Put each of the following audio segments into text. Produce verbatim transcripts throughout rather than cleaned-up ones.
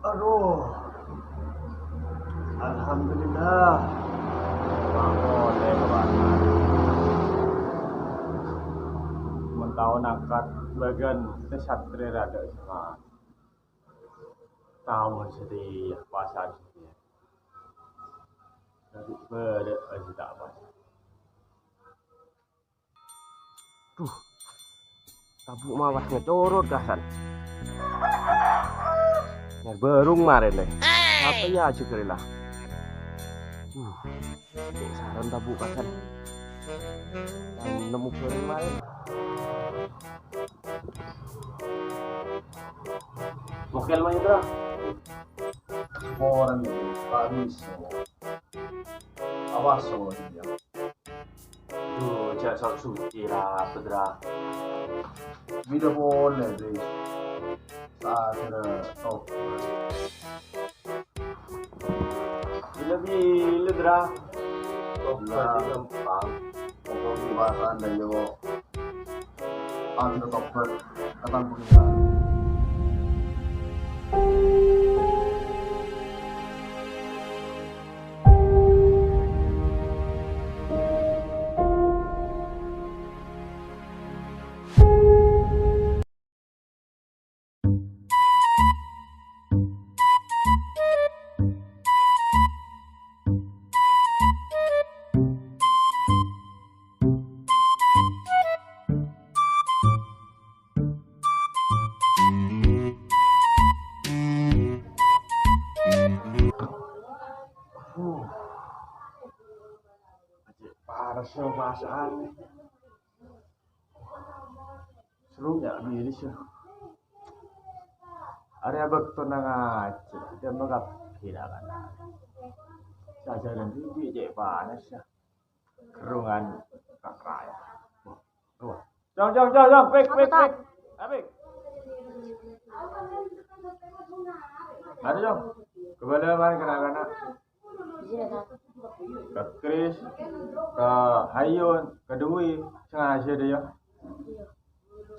Aduh. Alhamdulillah. Mangkon, Pak. Mon tao nangkat bagian pesantren ada semangat. Taon satèya, pasa'an satèya. Tapi bâdâ aja ta' pas. Duh, tabu' mawas ngacorot, kasan. Nyar bârung marèn, lè. Apa ya aja kali lah. Duh, cè' saron tabu', kasan. Nemu bârung marèn. Mokel, Mas Indra. Orang itu, Pak Wisnu. Awas, oh, iya. Duh, jhâ' sok suci, ra, Pedra. Bidhâ polè, Bri. Sadhârâ tobat. Bilâ-bilâ, Dra. Tobat ghâmpang. Pokok di pasan dah, yo. Sadhârâ tobat. Katang pengiran. Panas ya, panas. Seru ya, miris ya. Arè abâkto nang ajâ, kita mengap hilangan. Sajalan dulu, cek panas ya. Kerungan kakraya. Wah, wah. Jong, jong, jong, jong, pik, pik, pik. Apik. Ayo, jong. Kembali main kena-kena. Ka Kris, ka Hayun, ka Dwi, sengaja deh ya.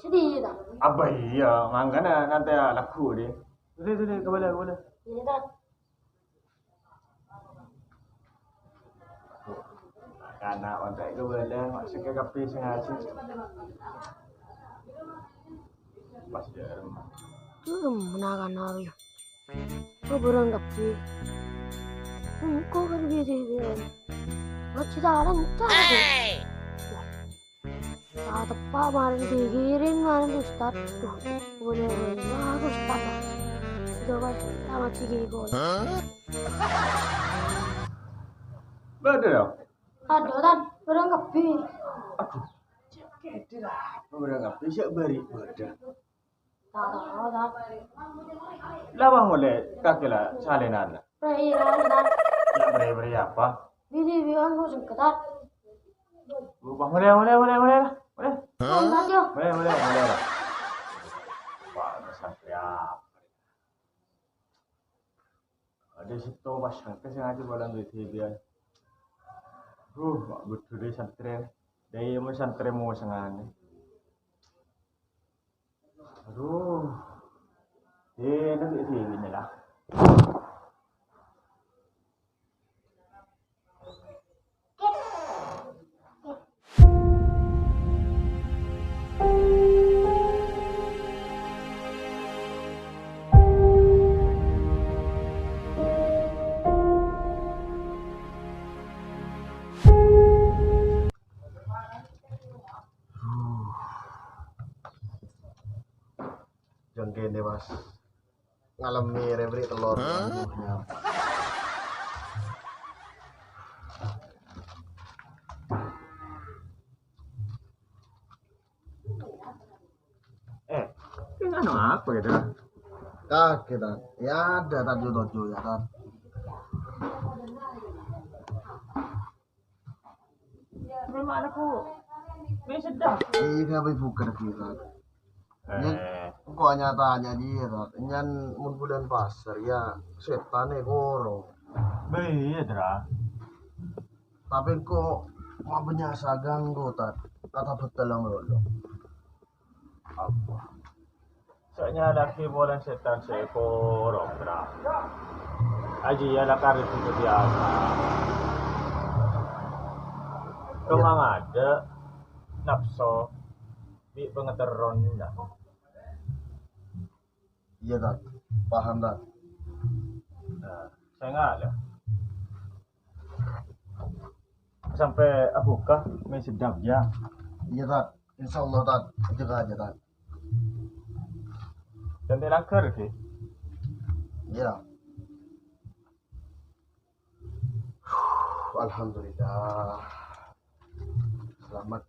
Sedih ta? Apa iya, mangkana nanti ya lagu deh. Udah, udah, udah, kembali, kembali. Ini ta? Kana ontek kembali, maksudnya kapi sengaja. Pas jarum. Tuh, menakan hari. Kok barang kabbhi? Engko' kan bhidhâ-bhidhâ. Ngaji ta' lancar, aku. Wah. Ta' teppa' marèn dikirim marèn Ustad. Duh, boleh, boleh. Wah, aku Ustad, ah. Itu kan ta' ngaji ki, kok. Bâdâ, ya? Aduh, Tan. Barang kabbhi. Aduh. Cek kedi lah. Barang kabbhi, cek bari bâdâ. Ta' tao, Tan. Lah, bâ' molè kakè la salènan. Rè, iyâ, Tan. Ya, beri-beri apa? Bini bi'en kok sengketat. Lupa, molè, molè, molè, molè, lah. Molè. Selamat, yo. Molè, molè, molè, lah. Wah, ada santri apa? Ada situ pas sangka sengaja balang duit biar. Duh, mak betul deh santri. Dari mau santri mau sengaja. Aduh. Eh, nanti sini lah. Jang kene, Mas. Ngalemi rebri telor. Hah? Eh, ini anu apa gitu? Kaget, Tan. Ya ada tadi tujuh ya, Tan. Belum ada, Bu. Ini sedang. Ini apa bukan kita? Eh. Nyan, kok nyata aja dia, Tan. Nyan mun bulan pasar, ya, setan e koro. Bâ iyâ, Dra. Tapè engko' ma' bânnya' sè aganggu, Tad. Kata bhâtella malolo. Apa? Sè nyala'aghi polana sètan sè èkorong, Dra. Ajiyâ la karè biyasa. Coma ngadâ' napso bi' pangaterrona. Iyâ, Tad. Paham, Tad. Nah, sènga' la. Sampè' abhuka, mè' seddhâp, yâ. Iyâ, Tad. Insyaallah, Tad. Jâgâ ajâ, Tad. Jhâ' langghâr, ghi. Iyâ. Alhamdulillah. Salamet.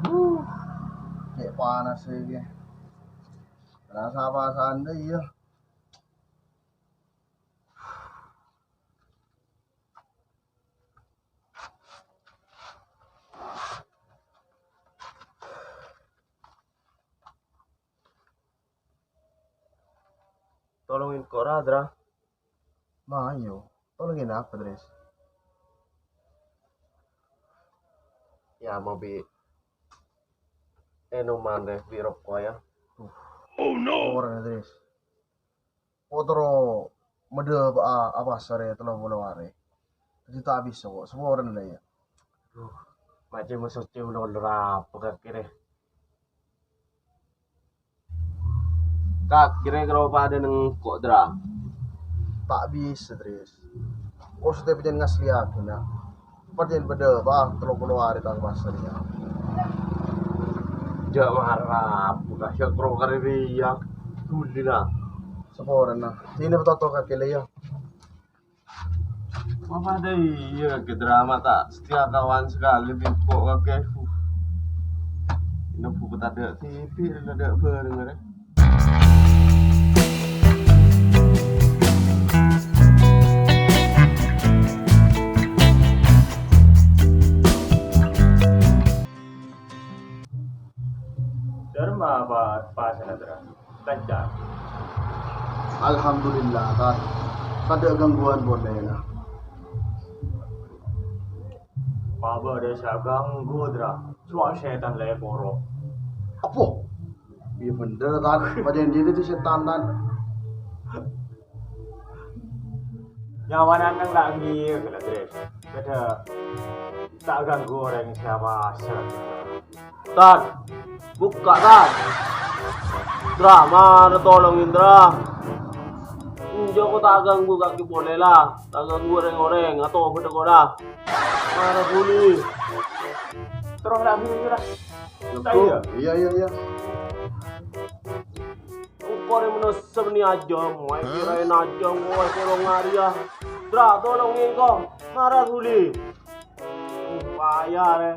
Huh, cè' panas iki. Rasa apa sandai ya? Tolongin ko' ra, Dra. Ma, ayo. Tolongin apa, Dres? Ya, mau bi' enoman deh, bi' roko' ya. Oh no. Ora, Dres. Potro medhâ apa, apa sare tello polo are. Jadi ta' bisa ko', saporana la ya. Duh, macem masocce ulo-ulo apa kakè re? Kak, kira-kira padâ neng ko', Dra? Ta' bisa, Dres. Ko' sè pancèn ngasliyaghi, na'. Pancèn bâdâ, Pak, tello polo arè tang pasar, ya. Jhâ' mara, buka sya' kro karè rèya. Duli, na'. Saporana. Sini betoto kakè lè, ya. Apa ada iya, ke drama ta' setia kawan sekali, bi' ko' kakè. Huh. Ini buku tadâ' T V, tadâ' bareng, arè. Dârma apa pasana, Dra? Lancar. Alhamdulillah, Tad. Tadâ' gangguan polè, la. Ma' bâdâ sè ganggu, Dra. Coma sètan la èkorong. Apa? Iyâ bhendher, Tad. Pancèn jârèya sètan, Tad. Nyawana neng la' ngiyâ, la, Dres. Bâdâ ta' ganggu orèng sè apasa. Tad, bukka', Tad. Dra, mara tolongin, Dra. Enjâ' ko' ta' ganggu kakè polè, la. Ta' ganggu rèng-orèng, atobâdâ ko', Dra. Mara buli. Terros, Dra, buli, Dra. Ta' iyâ? Iyâ, iyâ, iyâ. Engko' rè manossa bânnè ajâm, wae kirain ajâm, wae korong arèya. Dra, tolongin ko'. Mara buli. Upaya, rè.